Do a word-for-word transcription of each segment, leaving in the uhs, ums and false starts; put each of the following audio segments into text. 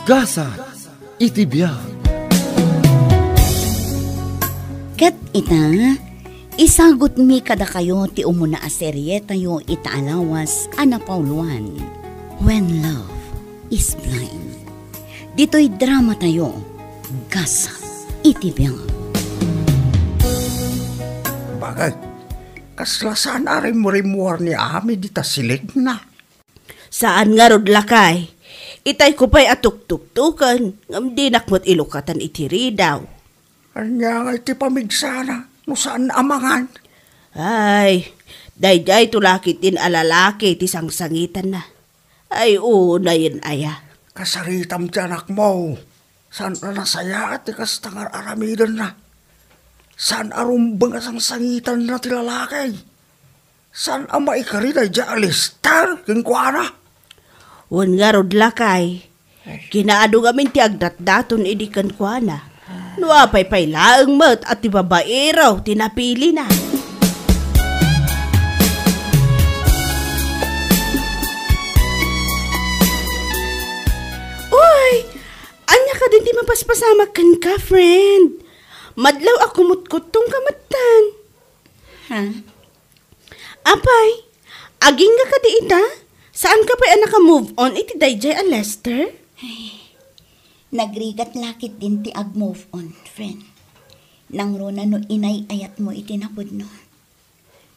Gasat iti biag. Ket ita, isagutmi kadakayo ti umuna a serietayo ita a lawas a napauluan, When Love is Blind. Ditoy dramatayo, Gasat iti biag. Bakit? Kasla saan a rimmurimmuar ni Ami dita silikna? Saan ngarud, lakay. Itayko pay a tuktuktuken, ngem dinak met ilukatan iti ridaw. Ania ngay ti pamigsana no saan a mangan? Ay, daydiay to la ketdin a lalaki ti sangsangitanna. Ay, unayen aya. Kasaritam ti anakmo. Saan a nasayaat ti kasta nga ar-aramidenna. Saan a rumbeng a sangsangitanna ti lalaki. Saan a maikari daydiay a Lester kenkuana? Wen ngarud, lakay. Kinaadu ngamin ti agdatdaton idi kenkuana. No apay pay laeng met a ti babaero ti napilina. Uy! Ania kadin ti mapaspasamak kenka, friend? Madlaw a kumutkutongka metten. Ha? Apay, agingga kadi ita? Saanka pay a naka-move on iti daydiay a Lester? Ay, nagrigat la ketdin ti ag-move on, friend. Nangruna no inay-ayatmo iti napudno.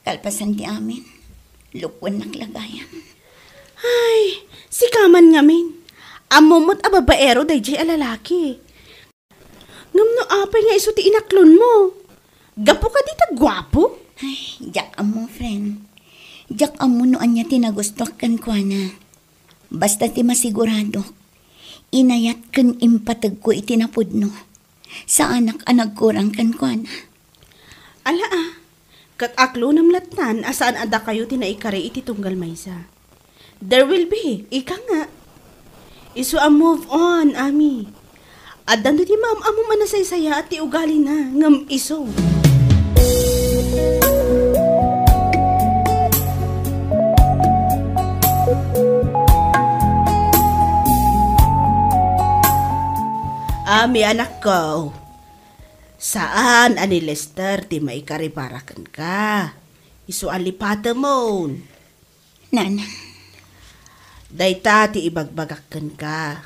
Kalpasan ti amin, lukuennak la gayam. Ay, sika man ngamin. Ammom met a babaero daydiay a lalaki. Ngem no apay nga isu ti inaklonmo? Gapu kadi ta guapo? Ay, diak ammo, friend. Diak ammo no ania ti nagustoak kenkuana. Basta ti masiguradok, inayat ken impategko iti napudno. Saanak a nagkurang kenkuana. Ala a, ket aklonem lattan a saan a dakayo ti naikari iti tunggal maysa. There will be, ika nga. Isu a move on, Ami. Addanto ti maam-ammom a nasaysayaat ti ugalina, ngem isu. Ami, anakko, saan a ni Lester ti maikari para kenka. Isu a lipatemon. Nanang. Dayta ti ibagbagak kenka.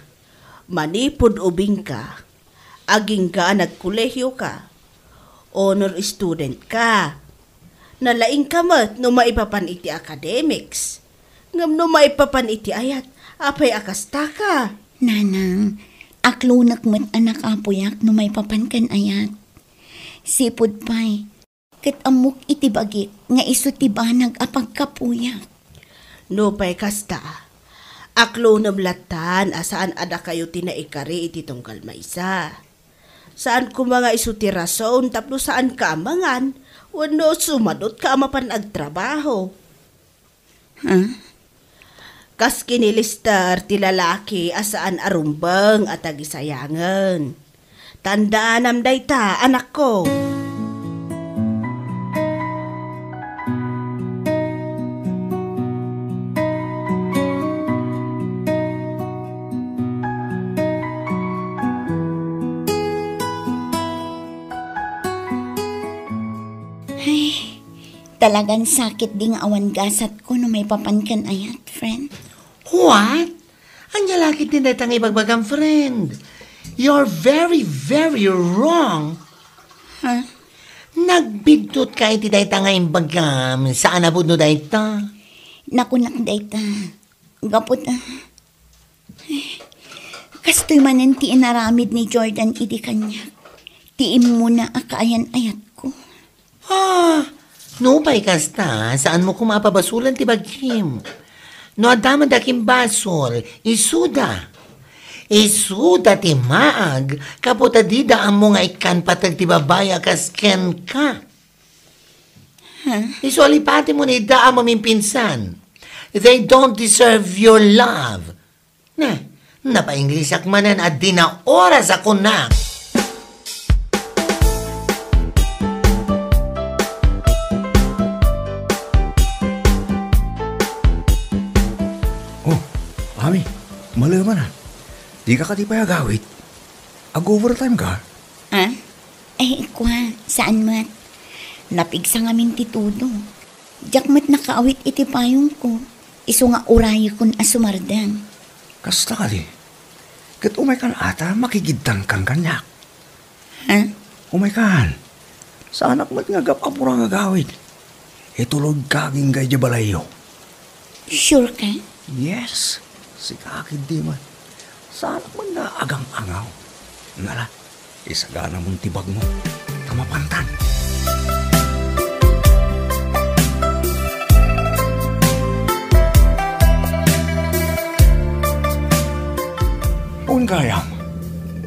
Manipud ubingka, agingga a nagkolehioka, honor student ka. Nalaingka met no maipapan iti academics. Ngem no maipapan iti ayat, apay a kastaka? Nanang, aklonek met a nakapuyak no maipapan ken ayat. Sipud pay, ket ammok iti bagik nga isu ti banag a pagkapuyak. Nupay kasta, aklonem lattan a saan a dakayo ti naikari iti tunggal maysa. Saan koma nga isu ti rason tapno saanka a mangan wenno sumadutka a mapan agtrabaho. Ha? Kas kinilister ti lalaki a saan a rumbeng a tagisayangen. Tandaanam dayta, anakko. Ay, talagan sakit di nga awan gasatko no maipapan ken ayat, friend. What? Ania la ketdin dayta nga ibagbagam, friend? You're very, very wrong. Ha? Nagbidtotka iti dayta nga imbagam. Saan a pudno dayta? Nakunak dayta. Gapu ta, kastoy manen ti inaramid ni Jordan idi kaniak. Ti immuna a kaayan-ayatko. Ah, nupay kasta, saanmo koma a pabasolen ti bagim. No adda man dakim basol, isuda. Isuda ti maag, gapu ta dida ammo nga ikkan pateg ti babai a kas kenka. Huh? Isu a lipatemon ida a maminpinsan. They don't deserve your love. Ne, napainglisak manen a di na oras a kunak. Oh, Ami, maleman a. Dika kadi pay agawid? Ag-overtime ka? Ah? Eh, kua, saan met? Napigsa ngamin ti tudo. Diak met nakaawit iti payongko. Isu nga urayekon a sumardeng. Kasta kadi? Ket umaykan ata, makigiddangkan kaniak. Ha? Umaykan. Saanak met nga agap-apura nga agawid. Itulodka agingga idiay balayyo. Sure ka? Yes. Sika ketdi met. Saanak met nga agang-angaw. Nala, isaganamon ti bagmo. Ta mapantan. Wen gayam,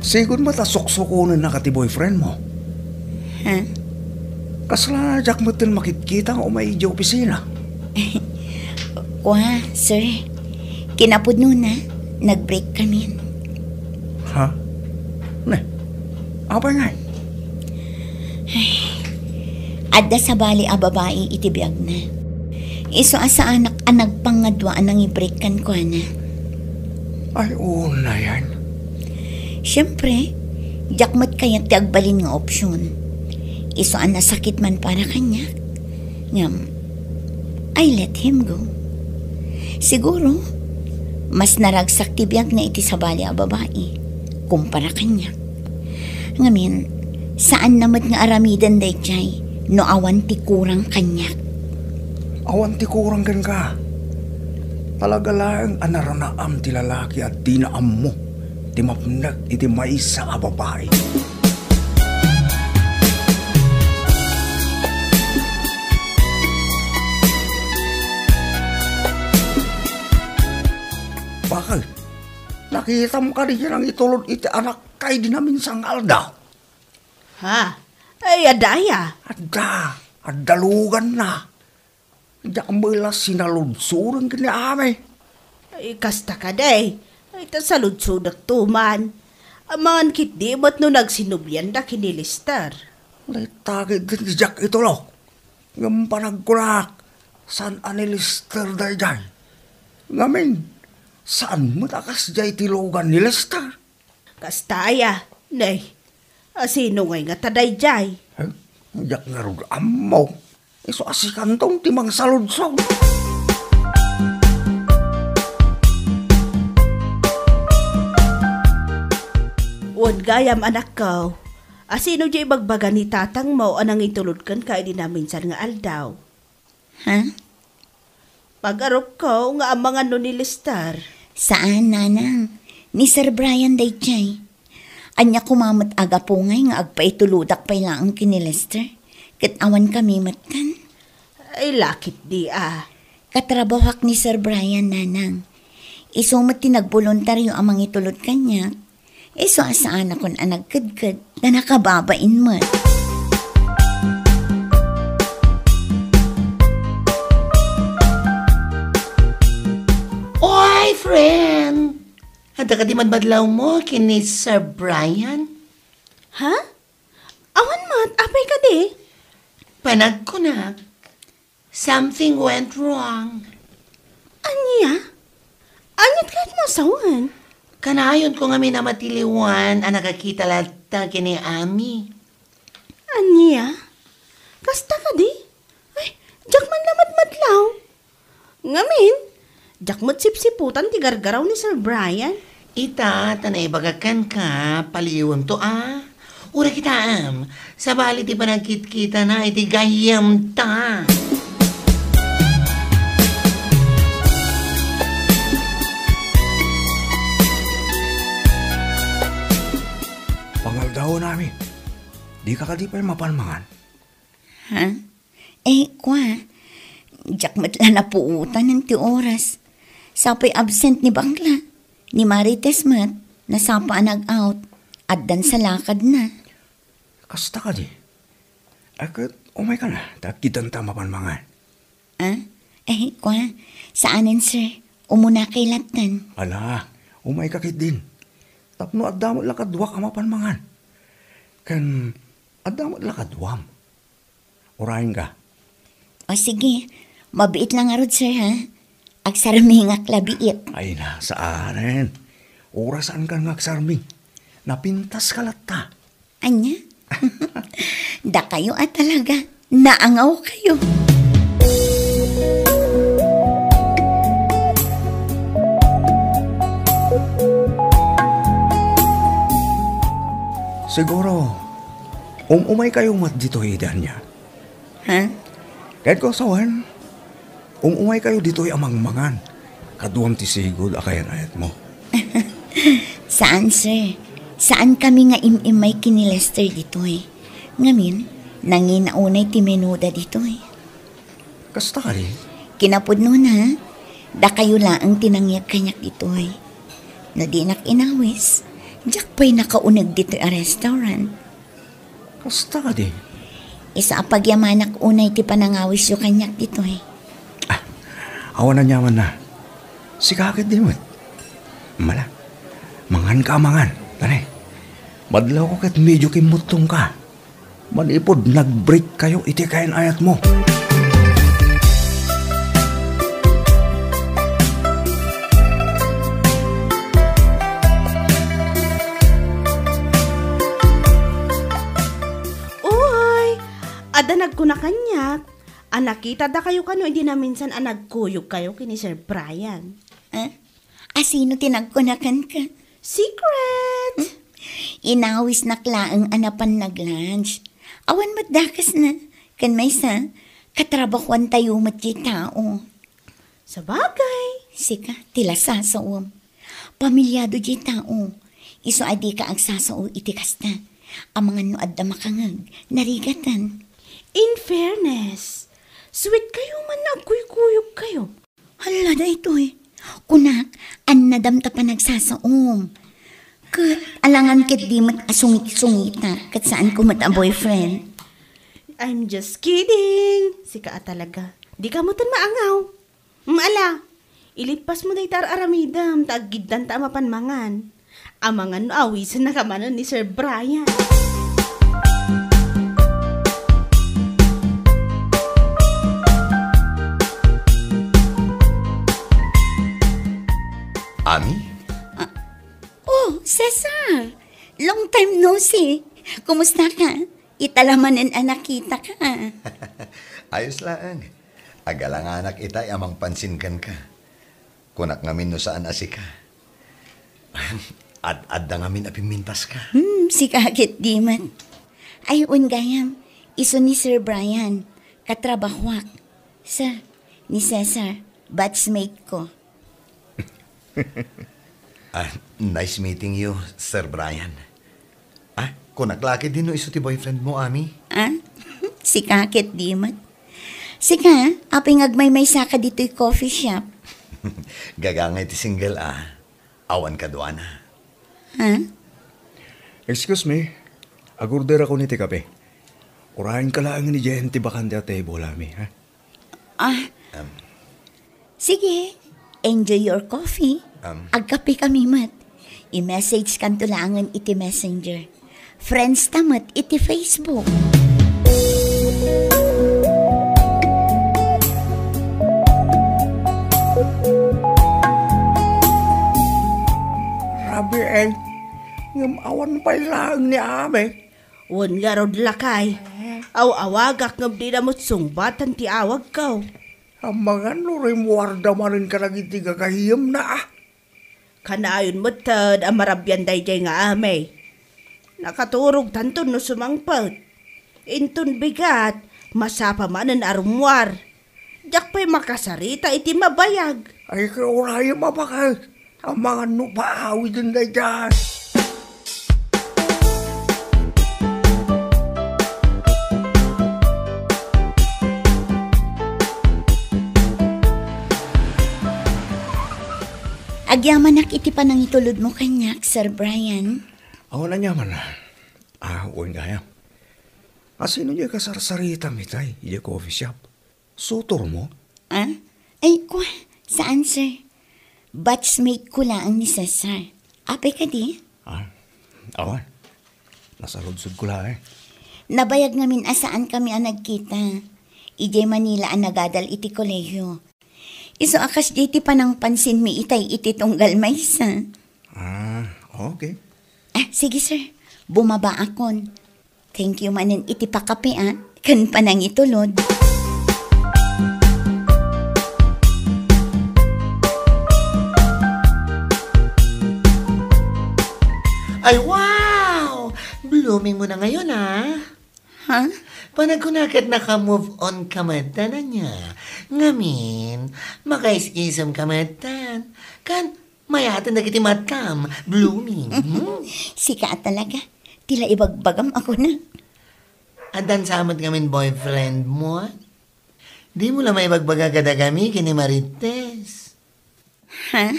sigud met a suksukonennaka ti boyfriend mo. Ha? Kasla diak metten makitkita nga umay idiay opisina. Kua, sir. Kinapudnona, nag-break kamin. Ha? Ne, apay ngay? Adda sabali a babai iti biagna. Isu a saanak a nagpangadua a nangibreak kenkuana. Ay, unayan. Siempre, diak met kayat ti agbalin nga opsyon. Isu a nasakit man para kaniak. Ngem, I let him go. Siguro, mas naragsak ti biagna iti sabali a babai kumpara kaniak. Ngamin, saanna met nga aramiden daydiay no awan ti kurang kaniak. Awan ti kurang kenka. Talaga laeng a naranaam ti lalaki a dina ammo ti mapnek iti maysa a babai. Bakit? Nakitam kadi a nangitulod iti anakka idi naminsan nga aldaw? Ha? Ay, adda aya? Adda. Adda luganna. Diak met la sinaludsoden ken ni Ami. Ay, kasta kadi. Ay, ta saludsodekto man. Amangan ketdi met no nagsinublianda ken ni Lester. Dayta ketdi ti diak itulok. Ngem panagkunak, saan a ni Lester daydiay. Ngamin, saan met a kasdiay ti lugan ni Lester? Kasta aya, ne. A sino ngay ngata daydiay? Eh, diak ngarud ammo. Isu a sikanton ti mangsaludsod. Wen gayam, anakko, a sino diay ibagbaga ni tatangmo a nangitulod kenka idi naminsan nga aldaw? Ha? Pag-arupko nga amangan no ni Lester. Saan, nanang. Ni Sir Brian daydiay. Ania koma met a gapu ngay nga agpaitulodak pay laeng ken ni Lester? Ket awankami metten. Ay, la ketdi a. Katrabahoak ni Sir Brian, nanang. Isu met ti nagboluntario a mangitulod kaniak. Isu a saanakon a nagkedked, ta nakababain met. Oy, friend! Adda kadi madmadlawmo ken ni Sir Brian? Ha? Awan met, apay kadi? Panagkunak, something went wrong. Ania? Aniat kayatmo a sawen? Kanayonko ngamin a matiliwan a nakakita latta ken ni Ami. Ania? Kasta kadi? Ay, diak man la madmadlaw. Ngamin, diak met sipsiputan ti gargaraw ni Sir Brian. Ita, ta naibagak kenka, paliiwemto a. Uray kitaem, sabali ti panagkitkitana iti gayyemta. Pangaldawen, Ami. Dika kadi pay mapan mangan? Ha? Eh, kua, diak met la napuotan ti oras. Sapay absent ni bakla. Ni Marites met, nasapa a nag-out. Addan sa lakadna. Kasta kadi? Ay, ket umayka na, ta agkiddanta mapan mangan. Ah? Eh, kua, saanen, sir. Umunakay latten. Ala, umayka ketdin. Tapno adda met la kaduak a mapan mangan. Ken adda met la kaduam. Urayenka. O sige, mabiit la ngarud, sir, ha? Agsarmingak la biit. Ay na, saanen. Orasankan nga agsarmi. Napintaska latta. Ania? Dakayo a talaga. Naangawkayo. Siguro, um-umaykayo met ditoy idi ania. Ha? Ket ko sawen, um-umaykayo ditoy a mangmangan. Kaduam ti sigud a kayan-ayatmo. Saan, sir. Saan kami nga im-immay ken ni Lester ditoy. Ngamin, nangina unay ti menuda ditoy. Kasta kadi? Kinapudnona, dakayo laeng ti nangyeg kaniak ditoy. No dinak inawis, diak pay nakauneg ditoy a restaurant. Kasta kadi? Isu a pagyamanak unay ti panangawisyo kaniak ditoy. Ah, awan aniamanna. Sika ket di met. Mala, manganka a mangan. Tani, madlawko ket medio kimmuttongka. Manipud nag-break kayo iti kayan-ayatmo. Uy! Adda nagkuna kaniak a nakitadakayo kano idi naminsan a nagkuyogkayo ken ni Sir Brian. Eh? A sino ti nagkuna kenka? Secret! Hmm? Inawisnak laeng a napan nag-lunch. Awan met dakesna. Ken maysa, katrabahuantayo met ti tao. Sabagay. Sika, ti la sasaom. Pamilyado diay tao. Isu a dika agsasao iti kasta. Amangan no adda makangeg, narigatan. In fairness, sweet kayo man no agkuykuyogkayo. Hala, daytoy. Kunak, annadam ta panagsasaom. Ket, alangan ket di met a sungit-sungita, ket saanko met a boyfriend. I'm just kidding. Sika a talaga. Di ka met maangaw. Mm, ala, ilipas mo dayta ar-aramidem, ta aggiddanta a mapan mangan. Amangan no awisenna ka manen ni Sir Brian. Ami? Ah, oh, Cesar! Long time no see. Kumusta ka? Ita la manen a nakita ka. Ayos laeng. Agalanganak itay a mangpansin kenka. Kunak ngamin no saan a sika. Ad-adda ngamin a pimmintaska. Hmm, sika ket di met. Ay, wen gayam, isu ni Sir Brian, katrabahuak. Sir, ni Cesar, batchmate ko. Ah, nice meeting you, Sir Brian. Ah, kunak la ketdin no isu ti boyfriend mo, Ami? Ah? Sika ket di met. Sika, apay nga agmaymaysa ka ditoy coffee shop? Gagangay ti single, ah. Awan kaduana. Ha? Excuse me, agorderakon iti kape. Urayenka laeng idiayen ti bakante a table, Ami, ha? Ah. Um. Sige, enjoy your coffee. Um. Agkape kami met. I-message kanto laengen iti Messenger. Friends ta met iti Facebook. Rabii, ngem awan pay laeng ni Ami. Wen ngarud, lakay. Aw-awagak ngem dina met sungbatan ti awagko. Amangan no rimmuarda manen kadagiti gagayyemna, a? Kanayon met ted a marabian daydiay nga Ami. Nakaturogtanto no sumangpet. Inton bigat, masapa manen a rummuar. Diak pay makasarita iti mabayag. Ay, kaurayem a baket. Amangan no paawiden daydiay. Agyamanak iti panangitulodmo kaniak, Sir Brian. Awan aniaman. Ah, wen gayam. Asino diay kasarsaritam itay, idiay coffee shop? Sutormo? Ah? Ay, kwa, saan, sir? Batchmate ko laeng ni Cesar. Apay kadi? Ah, awan. Nasaludsodko laeng. Nabayag ngamin a saan kami a nagkita. Idiay Manila a nagadal iti kolehiyo. Isu a kasdiay ti panangpansinmi itay iti tunggal maysa. Ah, okay. Ah, sige, sir. Bumabaakon. Thank you manen iti pakape, ah, ken panangitulod. Ay, wow! Blooming mo na ngayon, ah. Ha? Panagkunak ket naka-move on ka met, ania? Ngamin, makaiskisem ka met, kan? Mayaten dagiti matam, blooming. Hmm? Sika talaga. Ti la ibagbagam a kuna. Addan sa met ngamin boyfriend mo, ah? Dimo la maibagbaga kadagami ken ni Marites. Ha?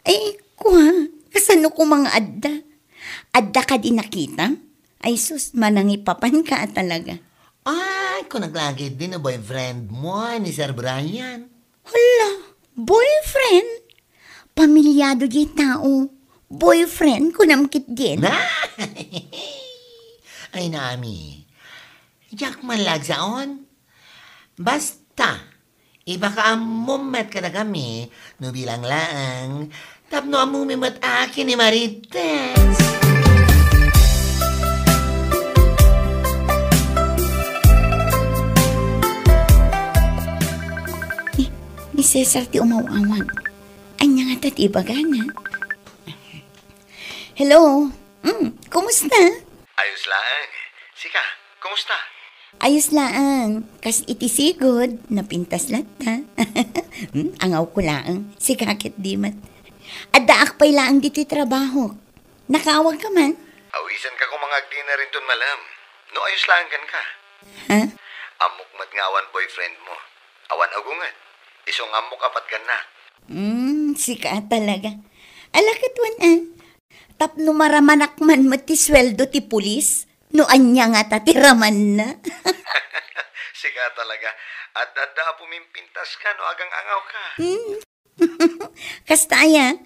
Ay, kua, kasano koma nga adda? Adda kadi nakitam? Ay sus, manangipapan ka talaga. Ay, kunak la ketdi no boyfriend mo ni Sir Brian. Hala, boyfriend? Pamilyado diay tao. Boyfriend, kunam ketdin. Na? Ay, Nami. Diak man la agsaon. Basta, ibaka ammom met kadagami, no bilang laeng, tapno ammomi met a ken ni Marites. Ni, ni Cesar ti umaw-awag. Ania ngata ti ibagana? Hello? Mm, kumusta? Ayos laeng. Sika, kumusta? Ayos laeng. Kas iti sigud, napintas latta. Hmm, angawko laeng. Sika ketdi met. Addaak pay laeng ditoy trabaho. Nakaawag ka man? Awisan ka koma nga agdinner inton malem. No ayos laeng kenka. Ha? Ammok met nga awan boyfriend mo. Awan agunget. Isu nga ammok a patgannak. Hmm, sika talaga. Ala ket wen, ah. Tapno maramanak man met ti sueldo ti pulis, no ania ngata ti ramanna. Sika talaga. Adda-adda a pumimpintas ka no agang-angaw ka. Hmm. Kasta aya,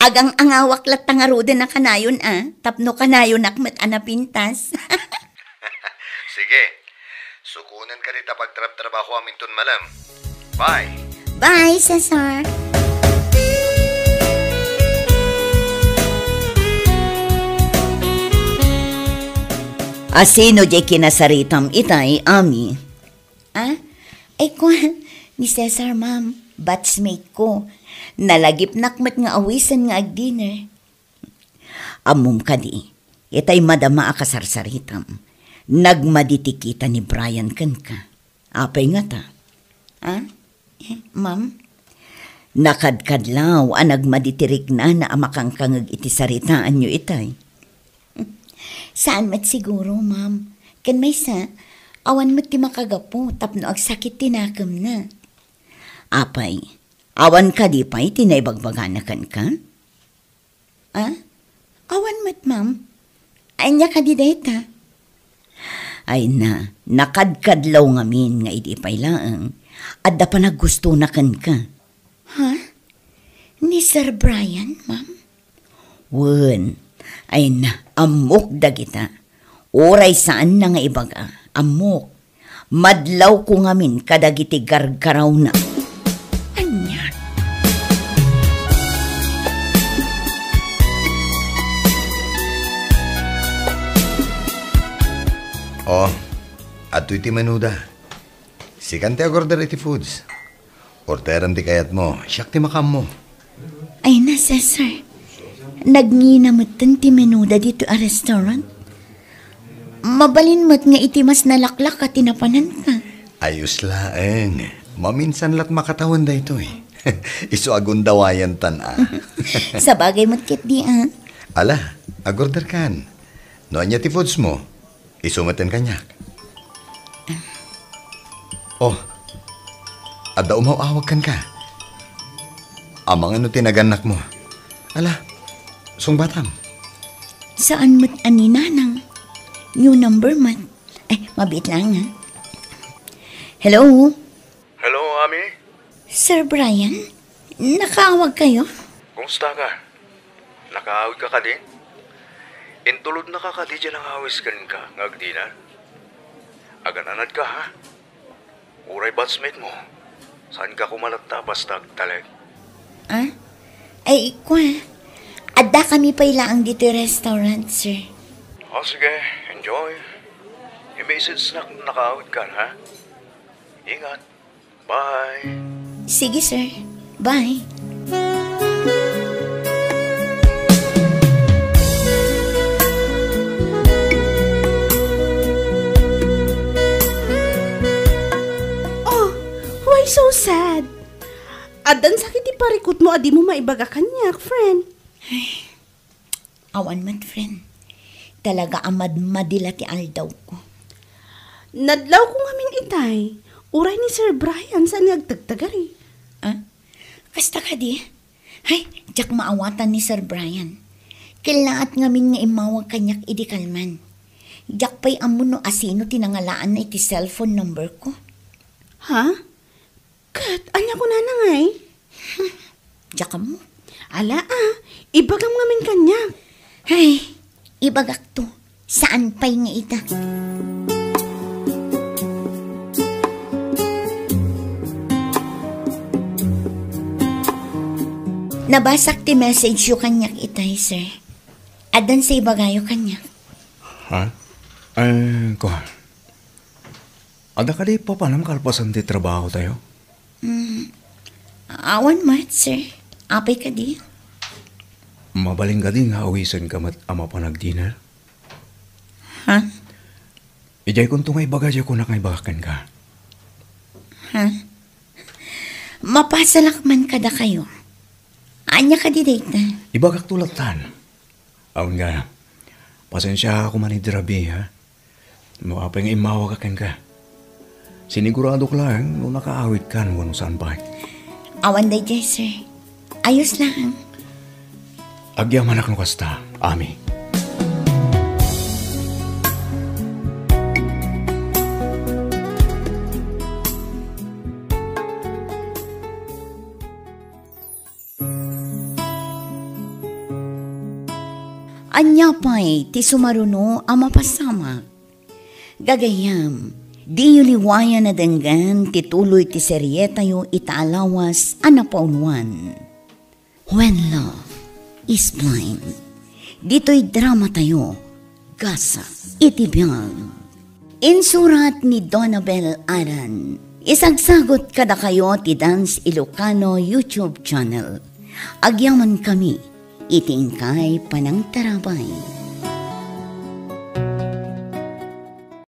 agang-angawak latta ngaruden a kanayon a, tapno kanayonak met a napintas. Sige, sukonen ka dita pagtrabtrabahoam inton malem. Bye! Bye, Cesar! Asino diay kinasaritam itay, Ami? Ah? Ay, kua, ni Cesar, ma'am, batchmate ko. Nalagipnak met nga awisen nga agdinner. Ammom kadi, itay madama a kasarsaritam, nagmadi ti kita ni Brian kenka. Apay ngata? Ah? Eh, ma'am? Nakadkadlaw a nagmadi ti riknana a makangkangeg iti saritaanyo itay. Saan met siguro, ma'am. Ken maysa, awan met ti makagapu tapno agsakit ti nakemna. Apay, awan kadi pay ti naibagbagana kenka? Ah? Awan met, ma'am. Ania kadi dayta? Ay na, nakadkadlaw ngamin nga idi pay laeng, adda panaggustona kenka. Ha? Ni Sir Brian, ma'am? Wen, ay na, ammok dagita. Uray saanna nga ibaga, ammok. Madlawko ngamin kadagiti gargarawna. Ania? Oh, adtoy ti menuda. Sikan ti agorder iti foods. Orderem ti kayatmo, siak ti makaammo. Ay na, Cesar. Nagngina metten ti menuda ditoy a restaurant. Mabalin met nga iti mas nalaklak a ti napananka. Ayos laeng. Maminsan lat makatawen daytoy. Isu a gundawayantan a. Sabagay met ketdi a. Ala, agorder kan. No ania ti foods mo? Isu metten kaniak. Oh, adda umaw-awag kenka. Amangan no ti nagannakmo. Ala, sungbatam. Saan met a ni Nanang? New number met. Ay, mabiit lang, ha? Hello? Hello, Ami? Sir Brian, nakaawag kayo? Kumusta ka? Nakaawid ka kadi? Intulodna ka kadi diay nangawis kenka nga agdinner? Agan-anad ka, ha? Uray batchmate mo, saan ka koma latta basta agtalek? Ah? Ay, ikwa. Addakami pay laeng ditoy restaurant, sir. O, sige, enjoy. I-message nak no nakaawidkan, ha? Ingat. Bye. Sige, sir. Bye. Oh, why so sad? Addan sakit ti parikutmo a dimo maibaga kaniak, friend. Awan met, friend. Talaga a madmadi la ti aldawko. Nadlawko ngamin itay, uray ni Sir Brian saan nga agtagtagari. Ah? Kasta kadi? Hay, diak maawatan ni Sir Brian. Kellaat ngamin nga immawag kaniak idi kalman. Diak pay ammo no asino ti nangalaanna iti cellphone number ko. Ha? Ket ania kunana ngay? Hmm, diak ammo. Ala a, ibagam ngamin kaniak. Hay, ibagakto. Saan pay nga ita? Nabasak ti message yo kaniak itay, sir. Addan sa ibagayo kaniak. Ha? Eh, kuan. Adda kadi papanam kalpasan ti trabaho tayo? Hmm. Awan met, sir. Apay kadi? Mabalin kadi nga awisenka met a mapan agdinner? Ha? Idiay kunto nga ibaga, diay kunak nga ibagak kenka. Ha? Mapasalak man kadakayo. Ania kadi dayta? Ibagakto lattan. Awan nga. Pasensiaak man idi rabii, ha? No apay nga immawagak kenka. Siniguradok laeng no nakaawidkan wenno saan pay. Awan daydiay, sir. Ayos laeng. Agyamanak no kasta, Ami. Ania pay ti sumaruno a mapasamak? Gagayyem, diyo liwayan a denggen ti tuloy ti serietayo ita a lawas a napauluan. When Love is Blind. Ditoy dramatayo, Gasa iti Biag. Insurat ni Donabel Aran. Isagsagot kadakayo ti Dance Ilocano YouTube channel. Agyamankami iti inkay panangtarabay.